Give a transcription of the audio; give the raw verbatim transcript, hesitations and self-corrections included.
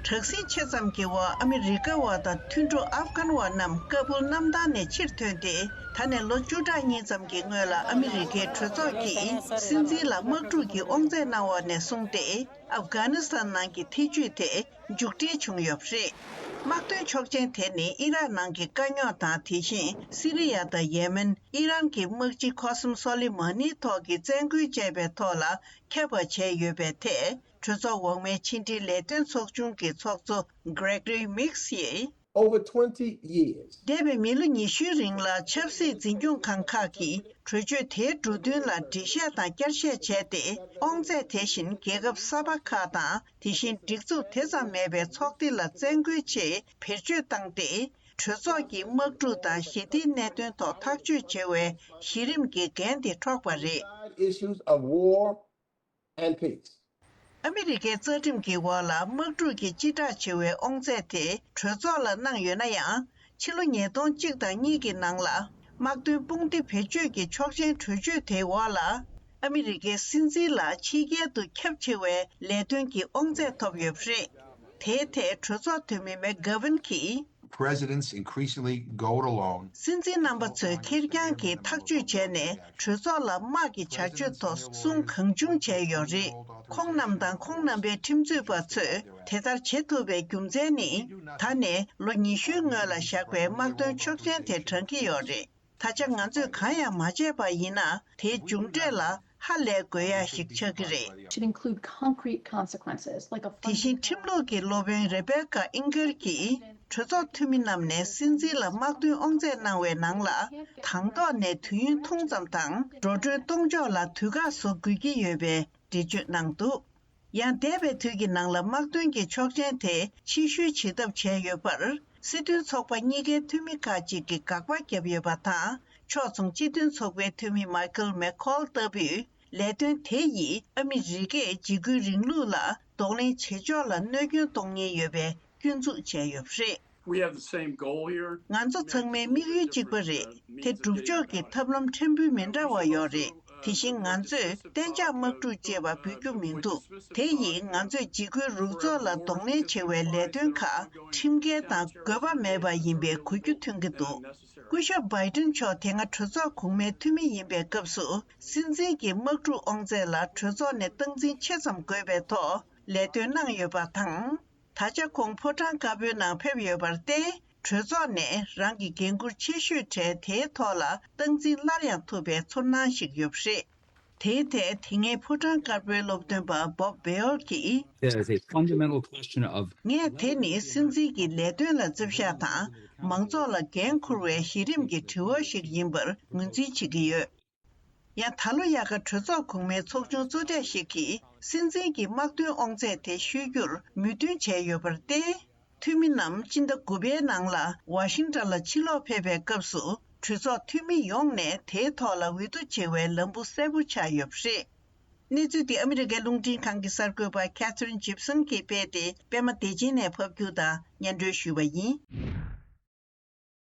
དྲག་ཟིང་ཆེ་ཙམ་གྱི་འོག་ཨ་མི་རི་ཀ་བ་དང་མཐུན་གྲོགས་ཨབ་གྷན་བ་རྣམས་ཀ་བུལ་གནམ་ཐང་ནས་ཕྱིར་ཐོན་ཏེ། ད་ནས་ལོ་བཅུ་ཕྲག་གཉིས་ཙམ་གྱི་སྔོན་ལ་ཨ་མི་རི་ཀའི་གྲོས་ཚོགས་ཀྱིས་སྲིད་འཛིན་ལ་དམག་འཁྲུག་གི་དབང་ཚད་གནང་བ་ནས་བཟུང་སྟེ། ཨབ་གྷ་ནི་སི་ཐན་ནང་གི་ཐེ་ཇུས་དེ་མཇུག་སྒྲིལ་བྱུང་ཡོད་པ་རེད། དམག་དོན་ཆོག་མཆན་དེ་ནི་ཨི་རག་ནང་གི་དཀའ་རྙོག་དང་། དེ་བཞིན་སི་རི་ཡ་དང་ཡེ་མེན། ཨི་རན་གྱི་དམག་སྤྱི་ཁོ་སིམ་སོ་ལི་མ་ནིའི་ཐོག་གི་བཙན་རྒོལ་བཅས་པའི་ཐོག་ལ་ཁྱབ་པ་བྱས་ཡོད་པའི་ཐད། གྲོས་ཚོགས་འོག་མའི་ཕྱི་འབྲེལ་ལས་དོན་ཚོགས་ཆུང་གི་ཚོགས་གཙོ་Gregory Meeks ཡིས། Over twenty years. འདས་པའི་མི་ལོ་ཉི་ཤུའི་རིང་ལ་ཆབ་སྲིད་འཛིན་སྐྱོང་ཁང་ཁག་གིས་གྲོས་ཆོད་དེའི་འབྲུ་དོན་ལ་འགྲེལ་བཤད་དང་བསྐྱར་བཤད་བྱས་ཏེ། དབང་ཚད་དེ་བཞིན་རྒྱལ་ཁབ་གསར་པ་ཁག་དང་། དེ་བཞིན་སྒྲིག་འཛུགས་དེ་ཙམ་མེད་པའི་ཚོགས་སྡེ་ལ་བཙན་རྒོལ་ཆེད་བེད་སྤྱོད་བཏང་སྟེ། གྲོས་ཚོགས་ཀྱི་དམག་འཁྲུག་དང་ཞི་བདེའི་གནད་དོན་ཐོག་ཐག་གཅོད་བྱེད་པའི་གཞི་རིམ་གྱི་འགན་དེ་འཕྲོག་པ་རེད། Issues of war and peace. ཨ་མི་རི་ཀའི་རྩ་ཁྲིམས་ཀྱི་འོག་ལ་དམག་འཁྲུག་གི་སྤྱི་བསྒྲགས་བྱེད་པའི་དབང་ཚད་དེ་གྲོས་ཚོགས་ལ་གནང་ཡོད་ན་ཡང་། ཕྱི་ལོ་ཉིས་སྟོང་གཅིག་དང་གཉིས་ཀྱི་ནང་ལ་དམག་དོན་དཔུང་སྡེ་བེད་སྤྱོད་ཀྱི་ཆོག་མཆན་གྲོས་ཆོད་དེའི་འོག་ལ་ཨ་མི་རི་ཀའི་སྲིད་འཛིན་ལ་ཕྱི་རྒྱལ་དུ་ཁྱབ་ཆེ་བའི་ལས་དོན་གྱི་དབང་ཚད་ཐོབ་ཡོད་པ་རེད། དེའི་ཐད་གྲོས་ཚོགས་འཐུས་མི་མེག་གྷ་ཝིན་གྱིས། Presidents increasingly go it alone. སྲིད་འཛིན་རྣམ་པ་ཚོས་ཁེར་རྐྱང་གིས་ཐག་གཅོད་བྱས་ནས། གྲོས་ཚོགས་ལ་དམག་གི་བྱ་སྤྱོད་ཐོག་སྲུང་གང་བྱུང་བྱས་ཡོད་རེད། ཁོང་རྣམས་དང་ཁོང་རྣམ་པའི་ཁྲིམས་རྩོད་པ་ཚོས་དེ་ལྟར་བྱེད་ཐུབ་པའི་རྒྱུ་མཚན་ནི། ད་ནས་ལོ་ཉི་ཤུའི་སྔོན་ལ་བཞག་པའི་དམག་དོན་ཆོག་མཆན་དེ་བགྲང་གི་ཡོད་རེད། ད་ཆ་ང་ཚོས་གང་ཡང་མ་བྱས་པ་ཡིན་ན། དེའི་མཇུག་འབྲས་ལ་ཧ་ལས་དགོས་ཡ་ཞིག་ཆགས་ཀྱི་རེད། Should include concrete consequences, like a དེ་བཞིན་ཁྲིམས་ལུགས་ཀྱི་སློབ་དཔོན་Rebecca Inger གྱིས། གྲོས་ཚོགས་འཐུས་མི་རྣམས་ནས་སྲིད་འཛིན་ལ་དམག་དོན་དབང་ཚད་གནང་བའི་ནང་ལ། དང་ཐོག་ནས་དུས་ཡུན་ཐུང་ཙམ་དང་། འགྲོ་གྲོན་གཏོང་ཕྱོགས་ལ་དུས་བཀག་བཟོ་དགོས་ཀྱི་ཡོད་པའི་འགྲེལ་བརྗོད་གནང་འདུག་ཡང་འདས་པའི་དུས་ཀྱི་ནང་ལ་དམག་དོན་གྱི་ཆོག་མཆན་དེ་ཕྱིར་བཤོལ་བྱེད་ཐབས་བྱས་ཡོད་པར། སྲིད་དོན་ཚོགས་པ་གཉིས་ཀའི་འཐུས་མི་ཁག་ཅིག་གིས་དགག་པ་བརྒྱབ་ཡོད་པ་དང་། ཕྱོགས་མཚུངས་སྤྱི་མཐུན་ཚོགས་པའི་འཐུས་མི་Michael McCaul ལྟ་བུས། ལས་དོན་དེ་ཡིས་ཨ་མི་རི་ཀས་འཇིགས་སྐུལ་རིང་ལུགས་ལ་གདོང་ལེན་བྱེད་ཕྱོགས་ལ་གནོད་སྐྱོན་གཏོང་ཉེན་ཡོད་པའི་སྐྱོན་འཛུགས་བྱས་ཡོད་པ་རེད། We have the same goal here. ང་ཚོ་ཚང་མའི་དམིགས་ཡུལ་གཅིག་པ་རེད། དེ་སྒྲུབ་ཕྱོགས་ཀྱི་ཐབས་ལམ་ཕྲན་བུ་མི་འདྲ་བ་ཡོད་རེད། དེ་བཞིན་ང་ཚོས་གཏན་འཇགས་དམག་འཁྲུག་ཅེས་པ་འབུལ་རྒྱུ་མི་འདུག་དེ་ཡིས་ང་ཚོས་འཇིགས་སྐུལ་རུག་ཚོགས་ལ་གདོང་ལེན་བྱེད་པའི་ལས་དོན་ཁག་ཁྲིམས་འགལ་དང་དགོས་པ་མེད་པ་ཡིན་པའི་གོ་རྒྱུ་ཐོན་གྱི་འདུག་སྐུ་ཞབས་Biden མཆོག་དེ་སྔ་གྲོས་ཚོགས་གོང་མའི་འཐུས་མི་ཡིན་པའི་སྐབས་སུ། སྲིད་འཛིན་གྱི་དམག་འཁྲུག་དབང་ཚད་ལ་གྲོས་ཚོགས་ནས་སྟངས་འཛིན་ཆེ་ཙམ་དགོས་པའི་ཐོག་ལས་དོན་གནང་ཡོད་པ་དང་། ད་ཆ་ཁོང་ཕོ་བྲང་དཀར་པོའི་ནང་ཕེབས་ཡོད་པར་བརྟེན། གྲོས་ཚོགས་ནས་རང་གི་འགན་འཁུར་ཆེ་ཤོས་གྲས་དེའི་ཐོག་ལ་སྟངས་འཛིན་སླར་ཡང་ཐུབ་པའི་ཚོར་སྣང་ཞིག་ཡོད་པ་རེད། དེའི་ཐད་དེ་སྔའི་ཕོ་བྲང་དཀར་པོའི་སློབ་སྟོན་པ་Bob Baer གྱིས། There is a fundamental question of ངས་དེ་ནི་སྲིད་འཛིན་གྱི་ལས་དོན་ལ་རྩིབ་ཤག་དང་། མང་ཚོགས་ལ་འགན་འཁུར་བའི་གཞི་རིམ་གྱི་དྲི་བ་ཞིག་ཡིན་པར་ངོས་འཛིན་བྱེད་ཀྱི་ཡོད། ཡང་ད་ལོ་དབྱར་ཁ་གྲོས་ཚོགས་གོང་མའི་ཚོགས་ཆུང་གཙོ་གྲས་ཤིག་གིས་སྲིད་འཛིན་གྱི་དམག་དོན་དབང་ཚད་དེ་བཤོལ་རྒྱུར་མོས་མཐུན་བྱས་ཡོད་པར་བརྟེན། འཐུས་མི་རྣམས་སྤྱི་ཟླ་དགུ་པའི་ནང་ལ་ཝ་ཤིང་ཊོན་ལ་ཕྱིར་ལོག་ཕེབས་པའི་སྐབས་སུ། གྲོས་ཚོགས་འཐུས་མི་ཡོངས་ནས་དེའི་ཐོག་ལ་འོས་བསྡུ་བྱེད་པའི་ལམ་བུ་གསལ་པོ་ཆགས་ཡོད་པ་རེད། གནས་ཚུལ་འདི་ཨ་མི་རི་ཀའི་རླུང་འཕྲིན་ཁང་གི་གསར་འགོད་པ་Catherine Gibson གིས་སྤེལ་ཏེ། པད་མ་བདེ་ཆེན་ནས་ཕབ་སྒྱུར་དང་སྙན་སྒྲོན་ཞུས་པ་ཡིན།